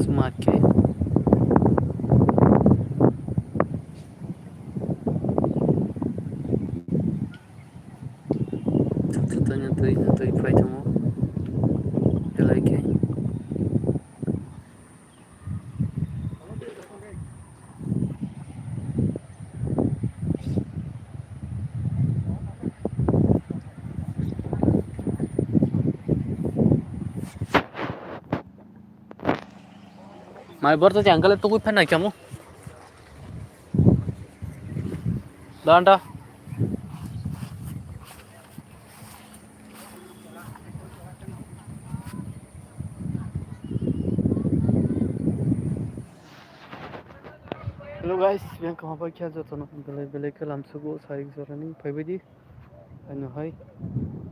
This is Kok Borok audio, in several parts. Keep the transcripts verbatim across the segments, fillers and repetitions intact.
Suma khe. Twi, twi phai tongo. Belai khe. Mai bor to jangkale tukui phan nai kamo. Danda. Hello guys, yang kama pai kya joto no belai belai kalam sugu sarik jorani phaibaidi. Ano hai,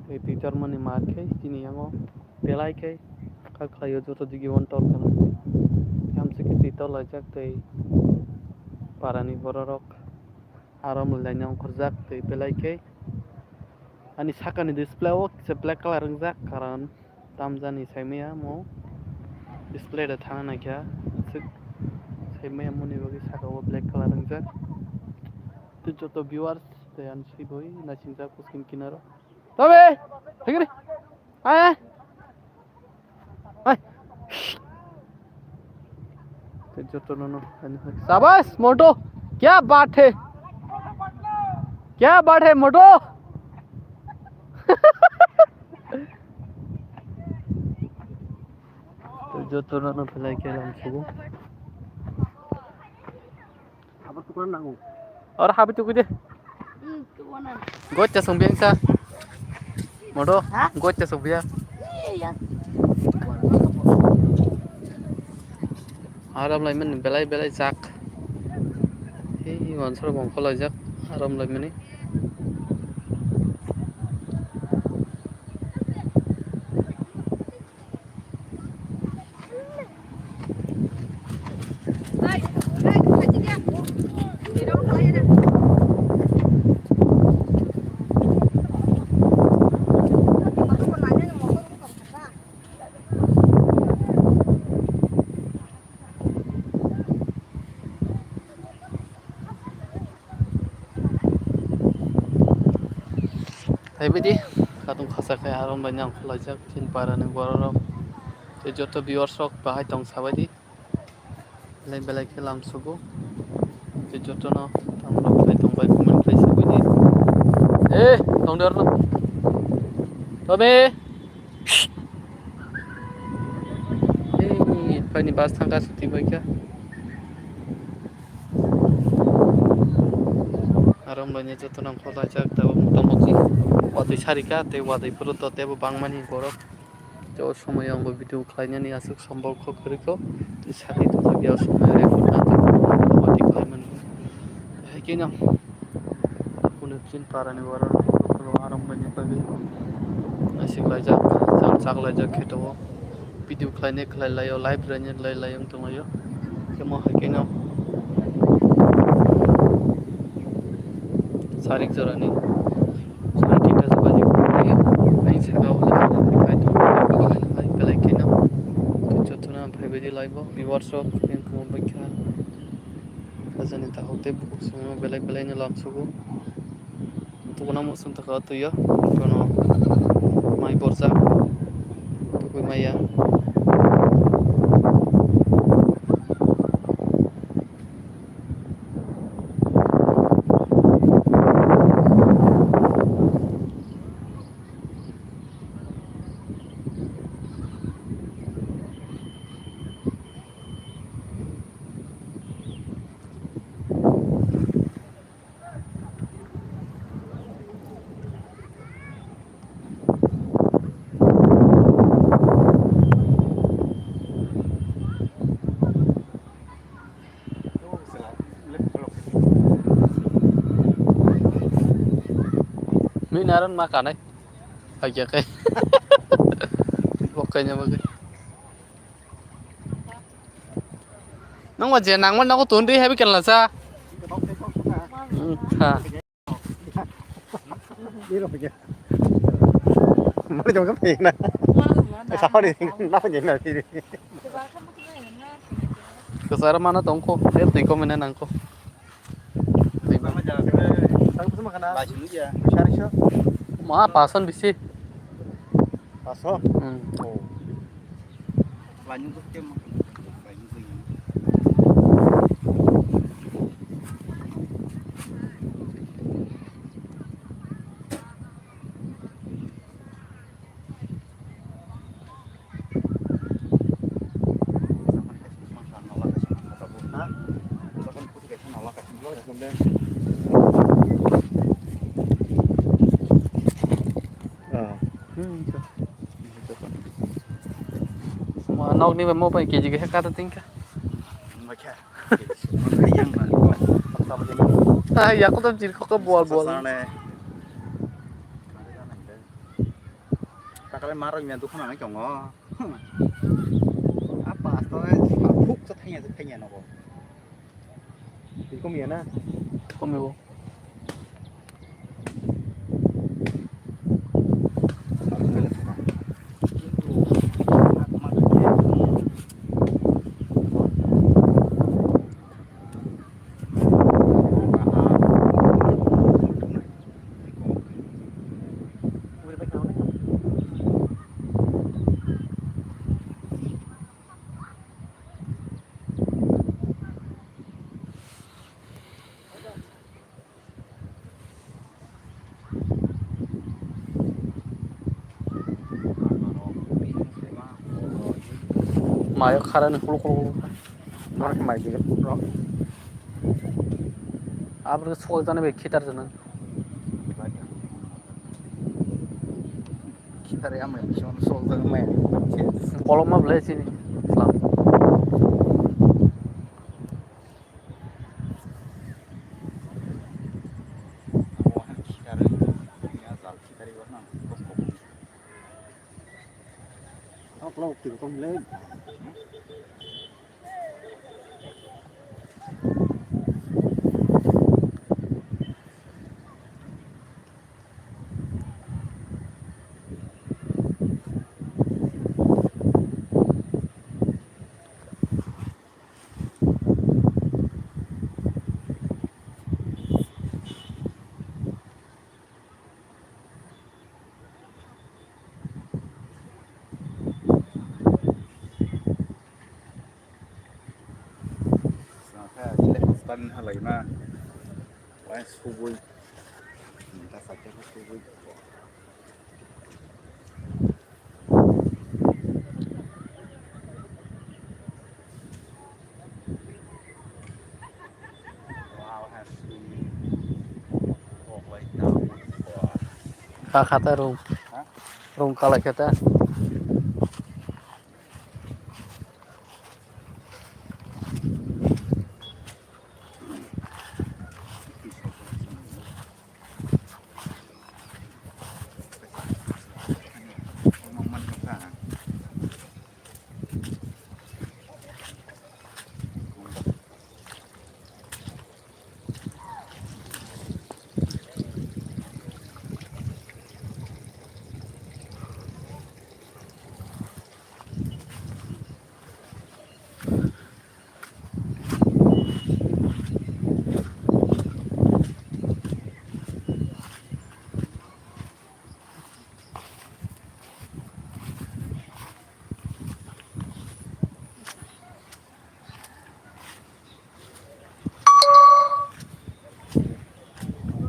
tei twi charmani mar khe chini yango belai khe kha khlaio joto digi one tor kheno. Hamsiki twi tor laijak tei parani bororok arom laina ongkhorjak tei belai khe ani sakani display o kisa black colour wngjak, karon tamjani saimaya mo display da thana naikha, aswk saimaya moni bagwi saka o black colour wngjak. Tei joto viewers tei ani swi boi naisingchak bwskang kinaro. Tabe! Thangri! Hai! Hai! Tei joto no no, ani hai. Shabash, Moto! Kya baat hai? Kya baat hai, Moto? Tei joto no no belai khe lam sugo. Habar tukar nango. Or habi tukui de. Hmm, tukuna. Gocha song biang sa. Modo. Ha? Gocha song biang. Iya, iya. Aram lai mani belai belai jak. Hei, wansar bongkol lai jak. Aram lai mani. Hai bidi, katung khasa khai arom bai nang khwlaijak, chini para ni borok rok, tei joto viewers rok bahai tong sabaidi, belai belai khe lam sugo, tei joto no tamo rok khai tong bai comment khai sabaidi. Eh, tong der no. Tobe. Ei, phaini bus thangkha, swtwi baikha. Aro wngbaini jotono ang kholajak, tabuk motamuti watwi sarikha, tei watwi phuru to teibo bangmani borok. Tei o somoio angbo video khlainani aswk sombok kho kwrwikho. Tei sakni tongkha, biyang somoio record khlaimani. Hai kheno. Kunu chin para ni oro aram bai ni bagwi. Aswk laijak, chak laijak khe tongo. Video khlai ni khlai lai o, live rwni lai lai wng tong lai o. Temo hai kheno sarik jora ni sari tinta se baji. Ani saka o lai lai kheno. Jotono phai baidi live o. Viewers rok, yang kung bai kha. Khajani takhuk tei bukhuk songno belai belai no lam sugo. Tubuna muchung taka o twi o, bono mai borjak, tubui maya. Mui naran ma kanai. Agya kai. Bok kai nya bagwi. Nang ma je nang ma nang ko ton ri habi kan la sa. Hmm, ha. Mari jom ka pina. Sa pari na pa je na piri. Kwcharo mana tongkho, tei twi komina nangkho. Ma pason bisi. Paso? Hmm. Oh. Mo nokni bai mo bai K G khe kata tingkha. Ah, yakutam chirkhoka bual bual. Takale marok mia dukhan nai tongo. Apa asto phuk sa thanya thanya nogo. Twi komiya na? Komiwo. Mayo kharani khuluk khuluk khuluk. Mar khe mai digir bro. Abro sok jana be khitar jana. Khitar ya mai bison sok jana mai. Kolok ma ble chini. Islam. Sangkha chile hospital ni halai ma. Wai subui. Minta sakya ko subui. Wow, has been. Oh, wait, now. Ka khata room. Ha? Room kala khata.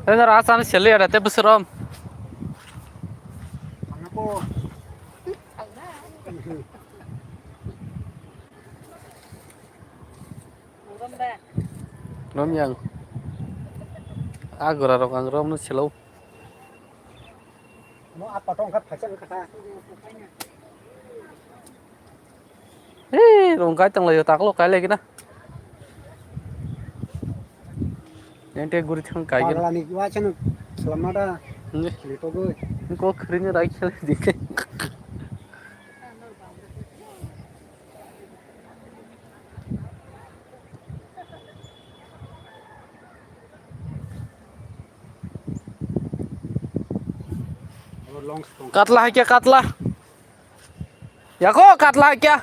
Eno rasa ni sele ada te bwswrwm. Rom yang. Agora rok ang rom no selo. Mo apa tong kha phaisa wngkha kha. Hei, rong kai tong lai, taklo kai lai gina. Yang te guri thang kai gina. Pagla ni wa chano khlamada. Nge. Khili to goi. Ko khri ni rai khel di ke. Katla hai kya katla? Yako katla hai kya?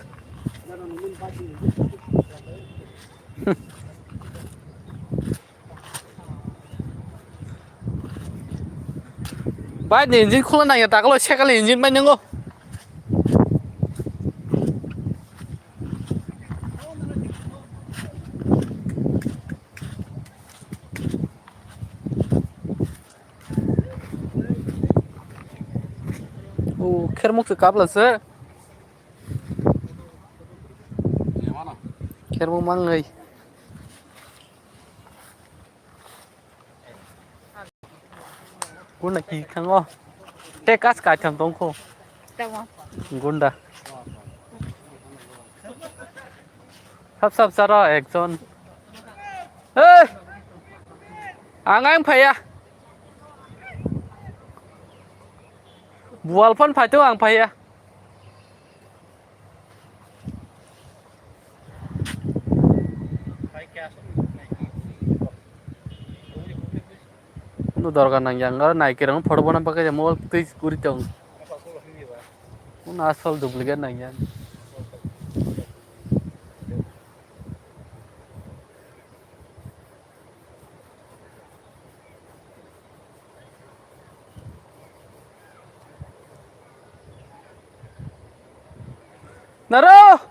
Bike ni engine khulna nangya, takalo cycle ni engine bai nango. O khermuk se kapla se. Khermuk mangai. Kuna ki thango. Te kas kai tham tongkho. Tamo. Gunda. Sap sap saro ekjon. Hey! Ang ang phaya. Bual phone phaito ang phaya. No dorkar nang yang, aro nai kerang photo bona pakai mobile twi kuri tong. Kun asol duplicate nang yang. Naro!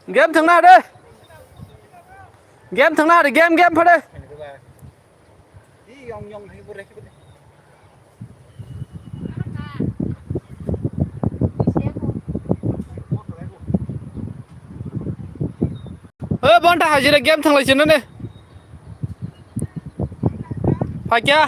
Game thangna de. Game thangna de, game, game phade. Hey, bonta hajira game thanglai sino ne. Phakya.